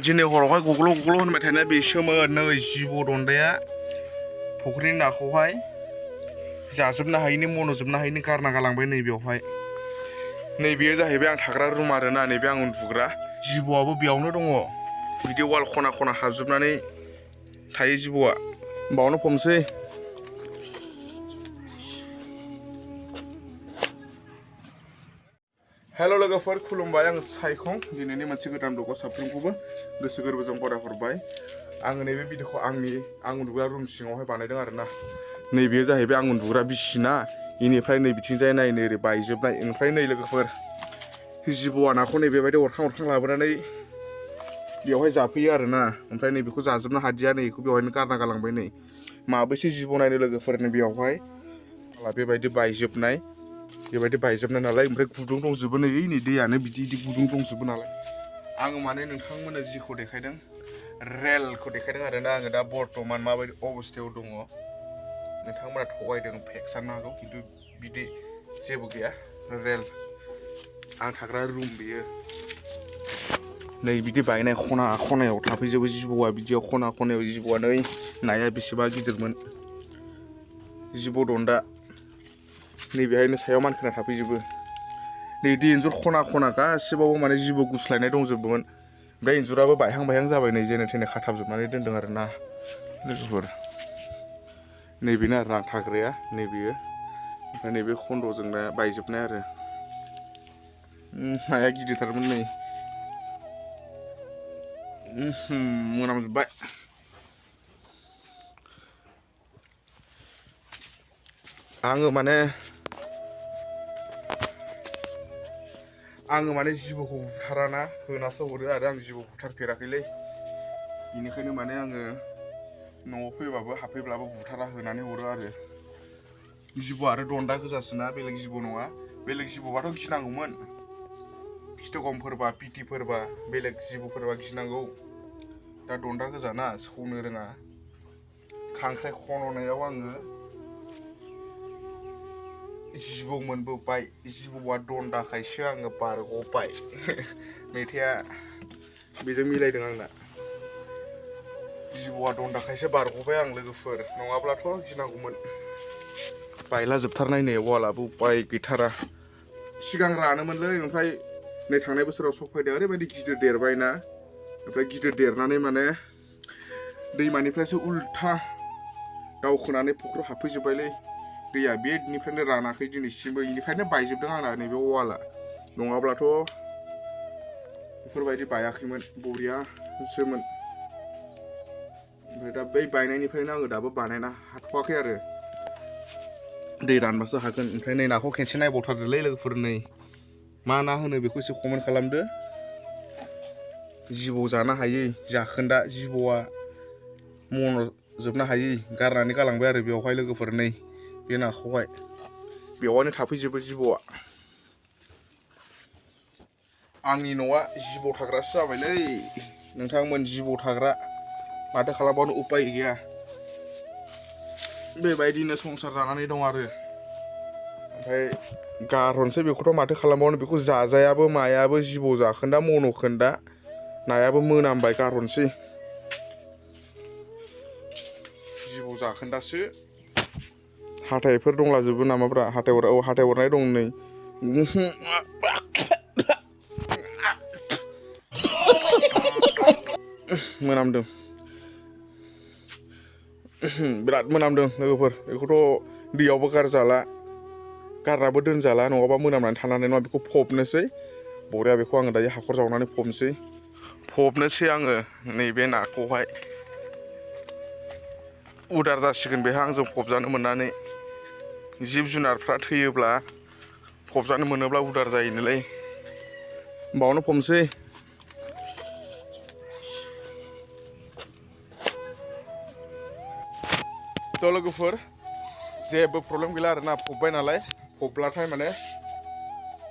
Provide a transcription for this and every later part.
दिनै हरावहाय गग्ल' गग्ल' होनबाय थानाया बेसोमोन नै जिबौ दन्दाया फुख्रिनि नाखौहाय जाजोबनो हायैनि मन'जोबनो हायैनि गारना गालांबाय नैबेयावहाय। नैबेयो जाहैबाय आं थाग्रा रुम आरोना, नैबे आं उन्दुग्रा। जिबौआबो बेयावनो दङ, बिदि वाल खना खना हाबजोबनानै थायो जिबौआ। बावनो फमसै। हेल' लोगोफोर, खुलुमबाय। आं सायखं। दिनैनि मोनसे गोदान ब्लगआव साफ्रोमखौबो गोसो गोरबोजों बरायहरबाय। आङो नैबे भिडिअखौ आं उन्दुग्रा रुम सिङावहाय बानायदों आरोना। नैबेयो जाहैबाय आं उन्दुग्रा बिसिना, इनिफ्राय नै बिथिंजाय नाय नै ओरै बायजोबनाय। ओमफ्राय नै लोगोफोर, जिबौआ नाखौ नै बेबायदि अरखां अरखां लाबोनानै बेवहाय जाफैयो आरोना। ओमफ्राय नै बेखौ जाजोबनो हादिया, नै बेखौ बेवहायनो गारना गालांबाय। नै माबैसे जिबौ नायनो लोगोफोर, नै बेयावहाय बेबायदि बायजोबनाय नालाय। ओमफ्राय गुदुं दंजोबो नै दैयानो बिदि गुदुं दंजोबो नालाय। आङो माने नोंथांमोननो जिखौ देखायदों, रेलखौ देखायदों आरोना। आङो दा बर्थमान माबायदि अबस्थायाव दङ नोंथांमोना थगायदों, फेक साननो हागौ, खिन्थु बिदि जेबो गैया। रेल आं थाग्रा रुम बेयो। नै बिदि बायनाय खना खनायाव थाफैजोबो जिबौआ, बिदियाव खना खनायाव जिबौआ। नै नाया बेसेबा गिदिरमोन, जिबौ दन्दा नैबेहायनो सायाव मानखोना थाफैजोबो। नै इन्जुर खना खना गासिबावबो माने जिबौ गुस्लायनाय दंजोबोमोन। ओमफ्राय इन्जुराबो बायहां बायहां जाबाय, नै जेने थेने खाथाबजोबनानै दोनदों आरोना लोगोफोर। नैबेनो आरोना आं थाग्राया, नैबेयो। ओमफ्राय नैबे खन्द'जोंनो बायजोबनाय आरो। नाया गिदिरथारमोन नै, मोनामजोब्बाय। आङो माने जिबौखौ बुथाराना, होनासो हरो आरो। आं जिबौ बुथारफेराखैलै, बेनिखायनो माने आङो न'आव फैबाबो हाबफैब्लाबो बुथारा, होनानै हरो आरो। जिबौ आरो दन्दा गोजासोना, बेलेग जिबौ नङा। बेलेग जिबौबाथ' गिनांगौमोन, फिथगमफोरबा पिटिफोरबा बेलेग जिबौफोरबा गिनांगौ। दा दन्दा गोजाना, सौनो रोङा। खांख्राइ खन'नायाव आङो जिबौ मोनबोबाय, जिबौआ दन्दाखायसो आङो बारग'बाय। मेथाइआ बेजों मिलायदों आंना। जिबौआ दन्दाखायसो बारग'बाय आं लोगोफोर, नङाब्लाथ' गिनांगौमोन। बायला जोबथारनाय नै वालाबो उपाय गैथारा। सिगां रानोमोनलै, ओमफ्राय नै थांनाय बोसोराव सफायदों, ओरैबायदि गिदिर देरबायना। ओमफ्राय गिदिर देरनानै माने दैमानिफ्रायसो उल्था दावखोनानै फुख्रियाव हाबफैजोब्बायलै दैया। बेनिफ्रायनो रानाखै दिनैसिमबो, बेनिफ्रायनो बायजोबदों आंना नैबे वाला। नङाब्लाथ' बेफोरबायदि बायाखैमोन, बरियासोमोन। ओमफ्राय दा बै बायनायनिफ्रायनो आङो दाबो बानायनो हाथ'वाखै आरो। दै रानबासो हागोन। ओमफ्राय नै नाखौ खेनसे नायबावथारदोलै लोगोफोर, नै मा ना होनो बेखौ एसे कमेन्ट खालामदो। जिबौ जानो हायै जाखोन्दा, जिबौआ मन'जोबनो हायै गारनानै गालांबाय आरो बेवहाय लोगोफोर। नै बे नाखौहाय बेवहायनो थाफैजोबो जिबौआ। आंनि न'आ जिबौ थाग्रासो जाबायलै नोंथांमोन, जिबौ थाग्रा। माथो खालामबावनो, उपाय गैया। बेबायदिनो संसार जानानै दं आरो। ओमफ्राय गारहरनोसै बेखौथ' माथो खालामबावनो, बेखौ जाजायाबो मायाबो, जिबौ जाखोन्दा मन'खोन्दा। नायाबो मोनामबाय, गारहरनोसै। जिबौ जाखोन्दासो। हाथायफोर दंलाजोबो नामाब्रा? हाथाय अरनाय दं नै। मोनामदों, बिराद मोनामदों लोगोफोर। बेखौथ' दैयावबो गारजाला, गारनाबो दोनजाला, नङाबा मोनामनानै थानानै नङा। बेखौ फबनोसै बरिया। बेखौ आङो दायो हाखर जावनानै फबनोसै आङो नैबे नाखौहाय। उदार जासिगोन बेहा आंजों फबजानो मोननानै। जिब जुनारफ्रा थैयोब्ला फबजानो मोनोब्ला उदार जायोनोलै। बावनो फबनोसै। थ' लोगोफोर, जेबो प्रब्लेम गैला आरोना, फबबाय नालाय। फबब्लाथाय माने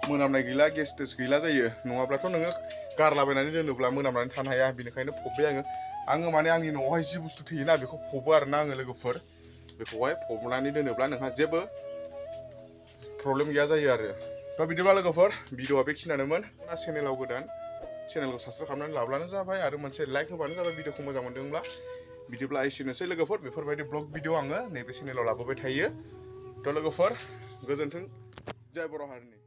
मोनामनाय गैला, गेस टेस गैला जायो। नङाब्लाथ' नोङो गारलाबायनानै दोनोब्ला मोनामनानै थानो हाया। बेनिखायनो फबबाय आङो माने आंनि न'आवहाय जि बुस्थु थैयोना, बेखौ फबो आरोना आङो लोगोफोर। बेखौहाय फबनानै दोनोब्ला नोंहा जेबो प्रब्लेम गैया जायो आरो। दा बिदिब्ला लोगोफोर, भिडिअआ बेखिनियानोमोन। चेनेलाव गोदान चेनेलखौ साबस्क्राइब खालामनानै लाब्लानो जाबाय आरो मोनसे लाइक होबानो जाबाय भिडिअखौ मोजां मोनदोंब्ला बिदिब्ला एसेनोसै लोगोफोर बेफोरबायदि ब्लग भिडिअ आङो नैबे चेनेलाव लाबोबाय थायो थ' लोगोफोर गोजोन्थों जय बर' हारिनि